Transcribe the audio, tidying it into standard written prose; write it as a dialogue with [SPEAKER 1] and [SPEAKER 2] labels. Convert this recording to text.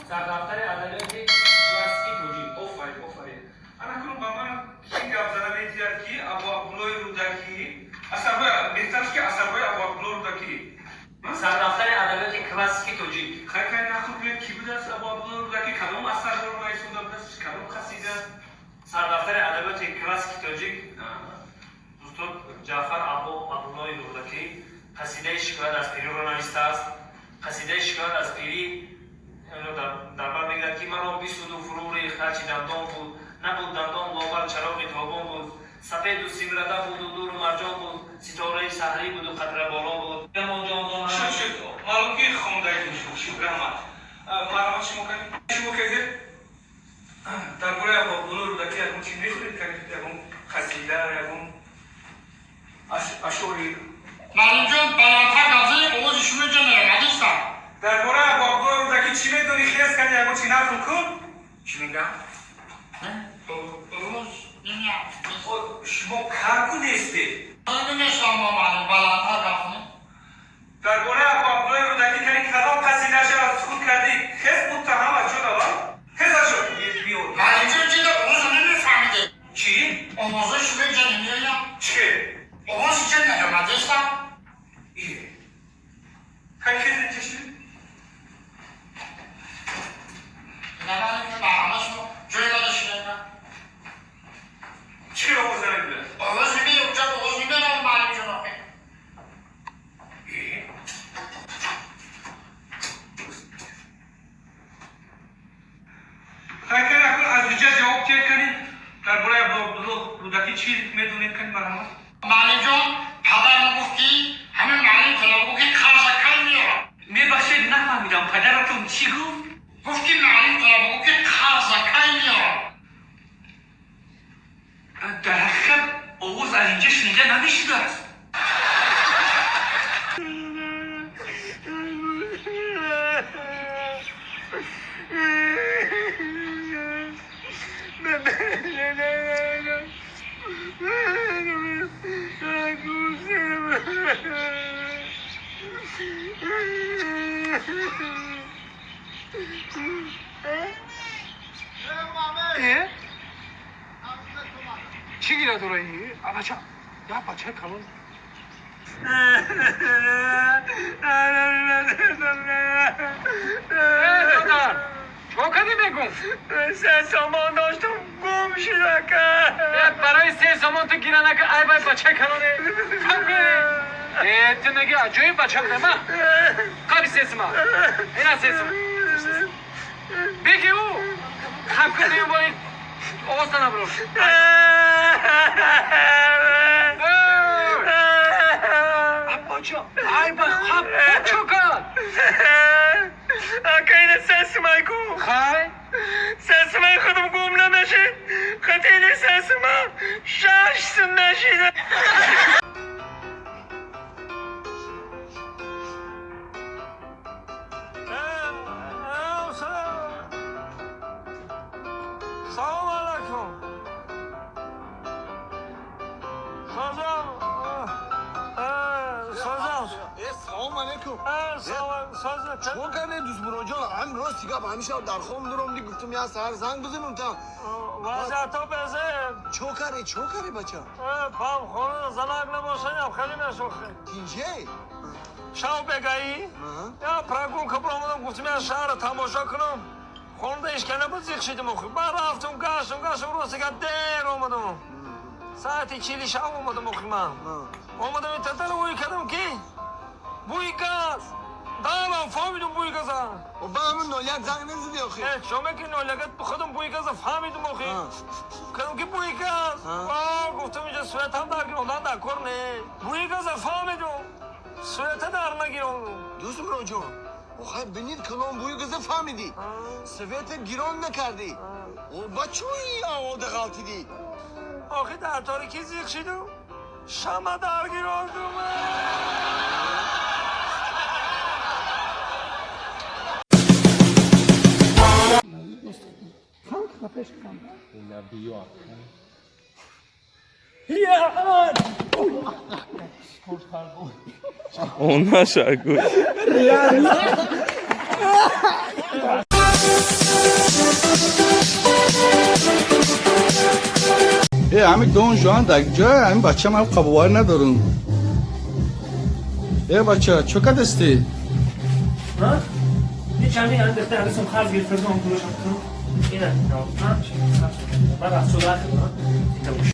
[SPEAKER 1] Сардафтари адабиёти классикии тоҷик.
[SPEAKER 2] Офарин, офарин. Ана кунун ба ман ки гап зада метиҳад, ки Абу Абдуллои Рӯдакӣ асарҳои, беҳтараш ки асарҳои Абу Абдулло Рӯдакӣ.
[SPEAKER 1] Сардафтари адабиёти классикии тоҷик.
[SPEAKER 2] Хай, кай нақл кунед, кӣ будааст Абу Абдулло Рӯдакӣ, кадом асарҳоро нависонда будааст, кадом қасида?
[SPEAKER 1] Сардафтари адабиёти классикии тоҷик, устод Ҷаъфар Абу Абдуллои Рӯдакӣ қасидаи «Шикоят аз пириро навистааст. Қасидаи «Шикоят аз пирӣ» инро дар бар мегирад, ки маро бисуду фурӯ рехт, ҳарчи дандон буд, набуд дандон, лобал чароғи тобон буд, сафеду симрада буду дуру марҷон буд, ситораи саҳрӣ буду қатраборон буд.
[SPEAKER 2] Шуд, шуд, маълум ки хондаитон. Шуд, шуд, раҳмат. Марҳамат, шумо кани, шумо кезед, дар бораи Абу Абдулло Рӯдакӣ ягон чиз мехонед? Кани, ягон қасида, ягон ашъори?
[SPEAKER 3] Муаллимҷон, баландтар гап занед, овози шумо инҷа наомадистам.
[SPEAKER 2] Дар бораи Абу Абдулло Рӯдакӣ чӣ медонӣ? Хез, кани, ягон чи нақл кун.
[SPEAKER 3] Чӣ мегӯям? Овоз намеяд.
[SPEAKER 2] Шумо карку нестед?
[SPEAKER 3] Намешавам, муаллим, баландтар гап занед.
[SPEAKER 2] Дар бораи Абу Абдуллои Рӯдакӣ кани, кадом қасидаша аз худ кардӣ? Хез, муттаҳам аз чо давай, хез, аз чо биё.
[SPEAKER 3] Муаллимҷон, ҷида овозо намефаҳмидед.
[SPEAKER 2] Чӣ?
[SPEAKER 3] Овози шумо инҷа намеояд.
[SPEAKER 2] Чӣ?
[SPEAKER 3] Овоз инҷа наомадистам.
[SPEAKER 2] Хай, хез, инҷа шуд.
[SPEAKER 3] Намедонам, марҳамат, шумо ҷои мана шинед.
[SPEAKER 2] Чӣ овоз намебуд?
[SPEAKER 3] Овоз намеояд, унҷа овоз намеояд, муаллимҷон, охе.
[SPEAKER 2] Хай, кани, акун аз инҷа ҷавоб тиҳед. Кани, дар бораи Абу Абдулло Рӯдакӣ чӣ медонед? Кани, марҳамат.
[SPEAKER 3] Муаллимҷон, падарам гуфт, ки ҳамин муаллим талаба гуфт, ки қарза кай меорам.
[SPEAKER 2] Мебахшед, нафаҳмидам, падаратон чӣ гуфт?
[SPEAKER 3] Гуфт, ки муаллим талаба гуфт, ки қарза кай меорам.
[SPEAKER 2] Дар ҳақиқат, овоз аз инҷа шунида намешудааст.
[SPEAKER 4] Э? Чӣ гира дора? А бача, я бачаи калон. Э, додар, чо кардӣ, мегум?
[SPEAKER 1] 3 сомон доштам, гум шуд, ака.
[SPEAKER 4] Э, барои 3 сомон ту гира нака, ай вай, бачаи калоне. Э, ту меги аҷоиб бача будам, а? Қаби 3 сума. Ина 3 сум. Беги ӯ. Хаб кун, бори овоза наброр. Бача, ай ба хаб, чо кард?
[SPEAKER 1] Ака, ина 3 сумай ку.
[SPEAKER 4] Хай?
[SPEAKER 1] 3 сумай худам гум намешид. Хатини 3 сума 6 сум мешид.
[SPEAKER 5] Салом алайкум. Созам. Созам.
[SPEAKER 6] Э, салом алейкум.
[SPEAKER 5] Салом, созам.
[SPEAKER 6] Чикор кардед, дӯст Муроҷон? Ҳам рости гап, ҳамеша дар хоб нуром, гуфтум, я саҳар занг бизанам та.
[SPEAKER 5] Вазъиято безеб.
[SPEAKER 6] Чо каре, чо каре, бача?
[SPEAKER 5] Пам хона занак набошаням, хеле мешохем.
[SPEAKER 6] Тинҷе?
[SPEAKER 5] Шав бегаӣ. Я прогулка бромадам, гуфтум, я шаҳра тамошо кунам. Хонада ишка набуд, зиқ шидим охи. Баъд рафтум, гаштум, гаштум, рости гап, дер омадам. Саати 40 шав омадам охи ман. Омадам, ин татара ӯй кардам, ки бӯи газ. Дарам фаҳмидум бӯи газа.
[SPEAKER 6] Ба ҳамун 01 занг назиди охи?
[SPEAKER 5] Э, чо меки 01, худам бӯи газа фаҳмидум охи. Кардам, ки бӯи газ. А, гуфтам, инҷа светам дар гирондан дар кор не. Бӯи газа фаҳмидум. Света дар нагирондум.
[SPEAKER 6] Дӯст Муроҷон, охай бинид, калон бӯи газа фаҳмидӣ. Света гирон накардӣ. О, ба чӯи овода ғалтидӣ?
[SPEAKER 5] Охи дар торикӣ зиқ шидум. Шама дар гирондум.
[SPEAKER 7] Он наша. Э, ҳами Дон Жуан дар ҷоя, ҳами бача ман қабоварӣ надорум. Э, бача, чо кадасти?
[SPEAKER 1] Чанди андехта ҳамисом қарз гирифтам, пулашам. Ина 95. Баъд аз